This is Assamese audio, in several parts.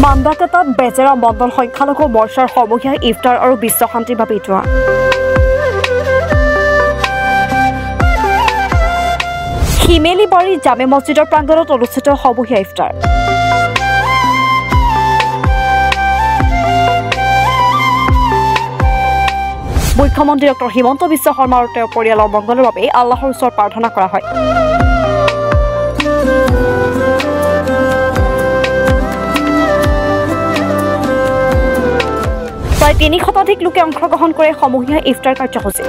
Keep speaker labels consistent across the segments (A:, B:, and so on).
A: মান্দাকাটাত বেজেৰা মণ্ডল সংখ্যালঘু মৰ্চাৰ সমূহীয়া ইফতাৰ আৰু বিশ্ব শান্তিৰ বাবে দোৱা। হিমেলিবাৰী জামে মছজিদৰ প্ৰাংগণত অনুষ্ঠিত সমূহীয়া ইফতাৰ। মুখ্যমন্ত্ৰী ডক্টৰ হিমন্ত বিশ্ব শৰ্মা আৰু তেওঁৰ পৰিয়ালৰ মংগলৰ বাবে আল্লাহৰ ওচৰত প্ৰাৰ্থনা কৰা হয়। প্ৰায় 3 শতাধিক লোকে অংশগ্ৰহণ কৰে সমূহীয়া ইফতাৰ কাৰ্যসূচী।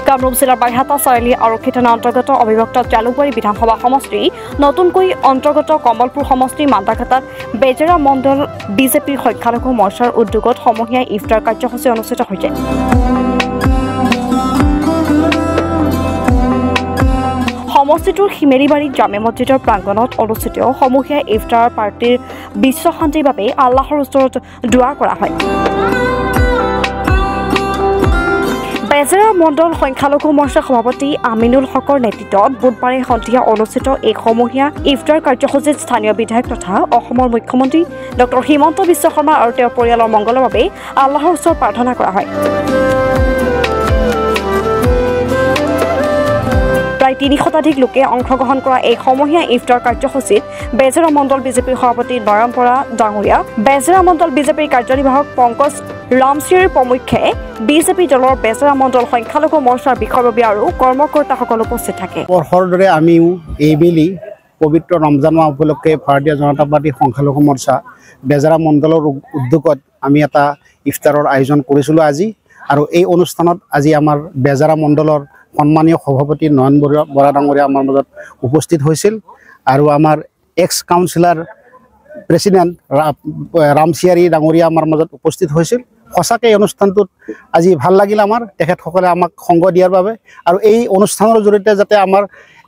A: কামৰূপ জিলাৰ বাইহাটা চাৰিআলি আৰক্ষী থানাৰ অন্তৰ্গত অবিভক্ত জালুকবাৰী বিধানসভা সমষ্টি নতুনকৈ অন্তৰ্গত কমলপুৰ সমষ্টি মান্দাকাটাত বেজেৰা মণ্ডল বিজেপিৰ সংখ্যালঘু মৰ্চাৰ উদ্যোগত সমূহীয়া ইফতাৰ কাৰ্যসূচী অনুষ্ঠিত হৈছে। সমষ্টিটোৰ হিমেলিবাৰী জামে মছজিদৰ প্ৰাংগণত অনুষ্ঠিত সমূহীয়া ইফতাৰ পাৰ্টীৰ বিশ্ব শান্তিৰ বাবে আল্লাহৰ ওচৰত দোৱা কৰা হয়। বেজেৰা মণ্ডল সংখ্যালঘু মৰ্চাৰ সভাপতি আমিনুল হকৰ নেতৃত্বত বুধবাৰে সন্ধিয়া অনুষ্ঠিত এই সমূহীয়া ইফতাৰ কাৰ্যসূচীত স্থানীয় বিধায়ক তথা অসমৰ মুখ্যমন্ত্ৰী ডক্টৰ হিমন্ত বিশ্ব শৰ্মা আৰু তেওঁৰ পৰিয়ালৰ মংগলৰ বাবে আল্লাহৰ ওচৰত প্ৰাৰ্থনা কৰা হয়। প্ৰায় 3 শতাধিক লোকে অংশগ্ৰহণ কৰা এই সমূহীয়া ইফতাৰ কাৰ্যসূচীত বেজেৰা মণ্ডল বিজেপিৰ সভাপতি নয়ন বৰা ডাঙৰীয়া, বেজেৰা মণ্ডল বিজেপিৰ কাৰ্যনিৰ্বাহক পংকজ ৰামচিৰ প্ৰমুখ্যে বিজেপি দলৰ বেজেৰা মণ্ডল সংখ্যালঘু মৰ্চাৰ বিষয়ববীয়া আৰু কৰ্মকৰ্তাসকল উপস্থিত থাকে।
B: বৰ্ষৰ দৰে আমিও এইবেলি পবিত্ৰ ৰমজান মাহ উপলক্ষে ভাৰতীয় জনতা পাৰ্টী সংখ্যালঘু মৰ্চা বেজেৰা মণ্ডলৰ উদ্যোগত আমি এটা ইফতাৰৰ আয়োজন কৰিছিলোঁ আজি। আৰু এই অনুষ্ঠানত আজি আমাৰ বেজেৰা মণ্ডলৰ সন্মানীয় সভাপতি নয়ন বৰা ডাঙৰীয়া আমাৰ মাজত উপস্থিত হৈছিল আৰু আমাৰ এক্স কাউন্সিলাৰ প্ৰেচিডেণ্ট ৰামচিয়াৰী ডাঙৰীয়া আমাৰ মাজত উপস্থিত হৈছিল। সঁচাকৈ এই অনুষ্ঠানটোত আজি ভাল লাগিল আমাৰ, তেখেতসকলে আমাক সংগ দিয়াৰ বাবে আৰু এই অনুষ্ঠানৰ জৰিয়তে যাতে আমাৰ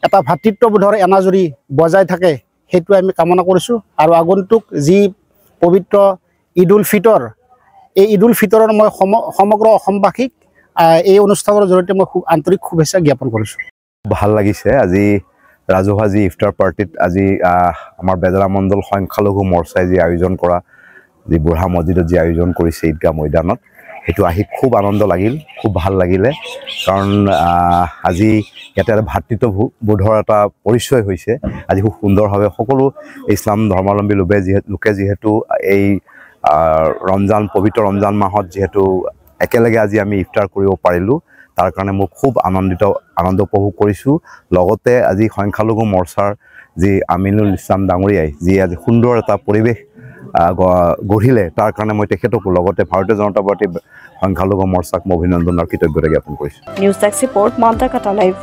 B: এটা ভাতৃত্ববোধৰ এনাজৰী বজাই থাকে সেইটো আমি কামনা কৰিছোঁ। আৰু আগন্তুক যি পবিত্ৰ ঈদ উল ফিতৰ, এই ঈদ উল ফিতৰৰ মই সমগ্ৰ অসমবাসীক এই অনুষ্ঠানৰ জৰিয়তে মই খুব আন্তৰিক শুভেচ্ছা জ্ঞাপন কৰিছোঁ।
C: ভাল লাগিছে আজি ৰাজহুৱা যি ইফতাৰ পাৰ্টিত আজি আমাৰ বেজেৰা মণ্ডল সংখ্যালঘু মৰ্চাই যি আয়োজন কৰা, যি বুঢ়া মছজিদত যি আয়োজন কৰিছে ঈদগাহ মৈদানত, সেইটো আহি খুব আনন্দ লাগিল, খুব ভাল লাগিলে। কাৰণ আজি ইয়াতে এটা ভাতৃত্ববোধৰ এটা পৰিচয় হৈছে। আজি খুব সুন্দৰভাৱে সকলো ইছলাম ধৰ্মাৱলম্বী লোকে যিহেতু এই ৰমজান, পবিত্ৰ ৰমজান মাহত যিহেতু একেলগে আজি আমি ইফতাৰ কৰিব পাৰিলোঁ, তাৰ কাৰণে মই খুব আনন্দ উপভোগ কৰিছোঁ। লগতে আজি সংখ্যালঘু মৰ্চাৰ যি আমিনুল ইছলাম ডাঙৰীয়াই যি আজি সুন্দৰ এটা পৰিৱেশ গঢ়িলে, তাৰ কাৰণে মই তেখেতকো লগতে ভাৰতীয় জনতা পাৰ্টী সংখ্যালঘু মৰ্চাক মই অভিনন্দন আৰু কৃতজ্ঞতা জ্ঞাপন কৰিছোঁ।
A: News desk report, Mandakata live.